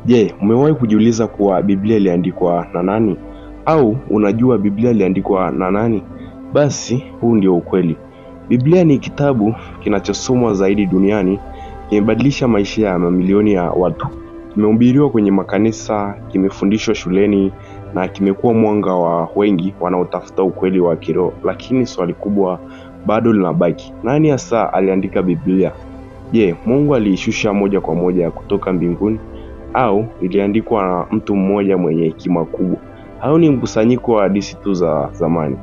Je, umewahi kujiuliza kuwa Biblia iliandikwa na nani? Au unajua Biblia iliandikwa na nani? Basi huu ndio ukweli. Biblia ni kitabu kinachosomwa zaidi duniani, kimebadilisha maisha ya mamilioni ya watu. Kimehubiriwa kwenye makanisa, kimefundishwa shuleni na kimekuwa mwanga wa wengi wanaotafuta ukweli wa kiroho. Lakini swali kubwa bado linabaki. Nani hasa aliandika Biblia? Je, Mungu aliishusha moja kwa moja kutoka mbinguni au iliandikwa na mtu mmoja mwenye hekima kubwa, au ni mkusanyiko wa hadithi tu za zamani?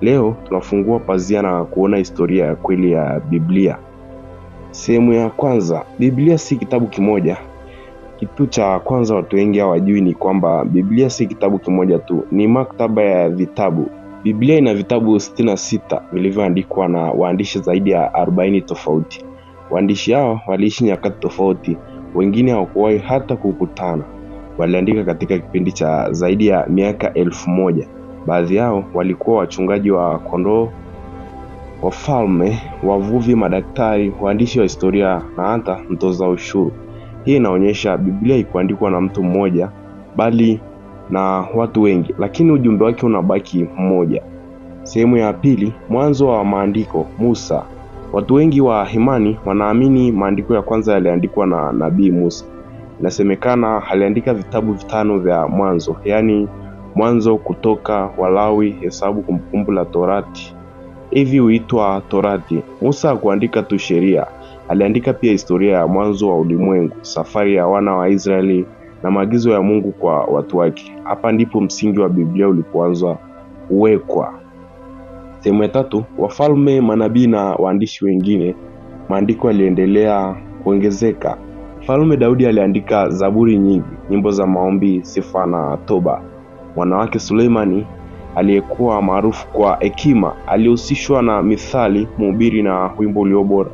Leo tunafungua pazia na kuona historia ya kweli ya Biblia. Sehemu ya kwanza, Biblia si kitabu kimoja. Kitu cha kwanza watu wengi hawajui ni kwamba Biblia si kitabu kimoja tu, ni maktaba ya vitabu. Biblia ina vitabu 66 vilivyoandikwa na waandishi zaidi ya 40 tofauti. Waandishi hao waliishi nyakati tofauti, wengine hawakuwahi hata kukutana. Waliandika katika kipindi cha zaidi ya miaka 1000. Baadhi yao walikuwa wachungaji wa kondoo, wafalme, wavuvi, madaktari, waandishi wa historia na hata mtoza ushuru. Hii inaonyesha Biblia haikuandikwa na mtu mmoja bali na watu wengi, lakini ujumbe wake unabaki mmoja. Sehemu ya pili, mwanzo wa maandiko, Musa. Watu wengi wa imani wanaamini maandiko ya kwanza yaliandikwa na Nabii Musa. Inasemekana aliandika vitabu vitano vya Mwanzo, yaani Mwanzo, Kutoka, Walawi, Hesabu, Kumbukumbu la Torati. Hivi huitwa Torati. Musa hakuandika tu sheria, aliandika pia historia ya mwanzo wa ulimwengu, safari ya wana wa Israeli na maagizo ya Mungu kwa watu wake. Hapa ndipo msingi wa Biblia ulipoanza kuwekwa. Sehemu ya tatu, wafalme, manabii na waandishi wengine. Maandiko yaliendelea kuongezeka. Mfalme Daudi aliandika zaburi nyingi, nyimbo za maombi, sifa na toba. Mwanawake Suleimani aliyekuwa maarufu kwa hekima alihusishwa na mithali, mhubiri na wimbo ulio bora,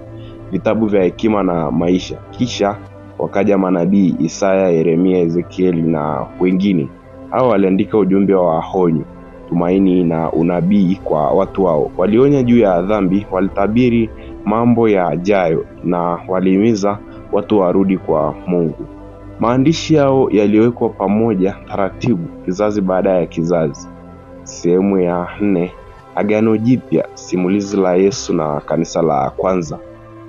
vitabu vya hekima na maisha. Kisha wakaja manabii Isaya, Yeremia, Ezekieli na wengine. Hao waliandika ujumbe wa honyo, tumaini na unabii kwa watu wao. Walionya juu ya dhambi, walitabiri mambo yajayo na walihimiza watu warudi kwa Mungu. Maandishi yao yaliwekwa pamoja taratibu, kizazi baada ya kizazi. Sehemu ya nne, Agano Jipya, simulizi la Yesu na kanisa la kwanza.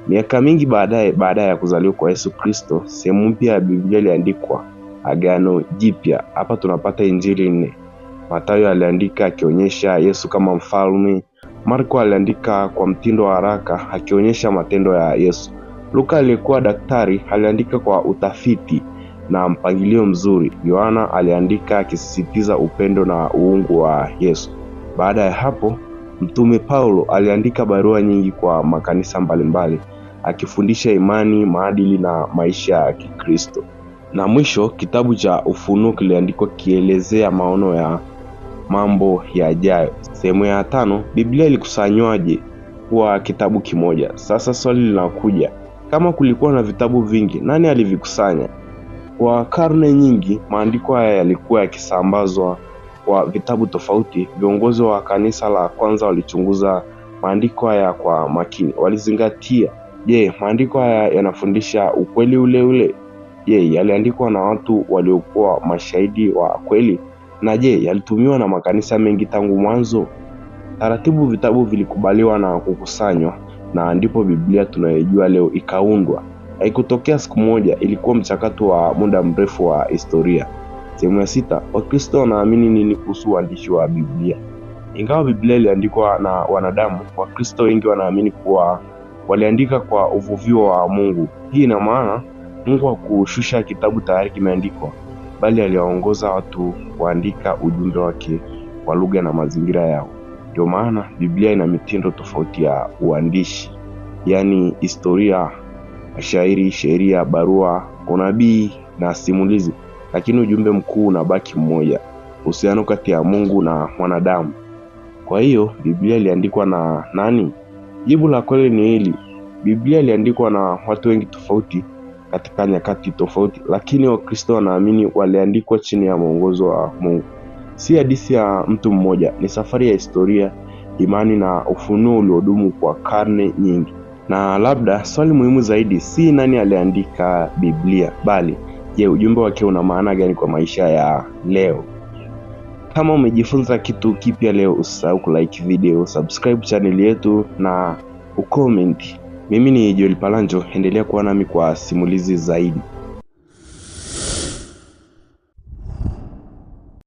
Miaka mingi baadaye, baada ya kuzaliwa kwa Yesu Kristo, sehemu mpya ya Biblia iliandikwa, Agano Jipya. Hapa tunapata Injili nne. Mathayo aliandika akionyesha Yesu kama mfalme. Marko aliandika kwa mtindo wa haraka akionyesha matendo ya Yesu. Luka aliyekuwa daktari aliandika kwa utafiti na mpangilio mzuri. Yohana aliandika akisisitiza upendo na uungu wa Yesu. Baada ya hapo, Mtume Paulo aliandika barua nyingi kwa makanisa mbalimbali akifundisha imani, maadili na maisha ya Kikristo. Na mwisho, kitabu cha Ufunuo kiliandikwa kielezea maono ya mambo yajayo. Sehemu ya tano, Biblia ilikusanywaje kuwa kitabu kimoja? Sasa swali linakuja, kama kulikuwa na vitabu vingi, nani alivikusanya? Kwa karne nyingi, maandiko haya yalikuwa yakisambazwa kwa vitabu tofauti. Viongozi wa kanisa la kwanza walichunguza maandiko haya kwa makini. Walizingatia, je, maandiko haya yanafundisha ukweli ule ule? Je, yaliandikwa na watu waliokuwa mashahidi wa kweli? Na je, yalitumiwa na makanisa mengi tangu mwanzo? Taratibu vitabu vilikubaliwa na kukusanywa, na ndipo Biblia tunayoijua leo ikaundwa. Haikutokea siku moja, ilikuwa mchakato wa muda mrefu wa historia. Sehemu ya sita, Wakristo wanaamini nini kuhusu uandishi wa Biblia? Ingawa Biblia iliandikwa na wanadamu, Wakristo wengi wanaamini kuwa waliandika kwa uvuvio wa Mungu. Hii ina maana Mungu hakushusha kitabu tayari kimeandikwa, bali aliwaongoza watu kuandika ujumbe wake kwa lugha na mazingira yao. Ndio maana Biblia ina mitindo tofauti ya uandishi, yaani historia, mashairi, sheria, barua, unabii na simulizi, lakini ujumbe mkuu unabaki mmoja, uhusiano kati ya Mungu na mwanadamu. Kwa hiyo Biblia iliandikwa na nani? Jibu la kweli ni hili: Biblia iliandikwa na watu wengi tofauti katika nyakati tofauti, lakini Wakristo wanaamini waliandikwa chini ya mwongozo wa Mungu. Si hadithi ya mtu mmoja, ni safari ya historia, imani na ufunuo uliodumu kwa karne nyingi. Na labda swali muhimu zaidi si nani aliandika Biblia, bali Je, ujumbe wake una maana gani kwa maisha ya leo? Kama umejifunza kitu kipya leo, usisahau kulike video, subscribe channel yetu na ucomment. Mimi ni Joel Palanjo, endelea kuwa nami kwa simulizi zaidi.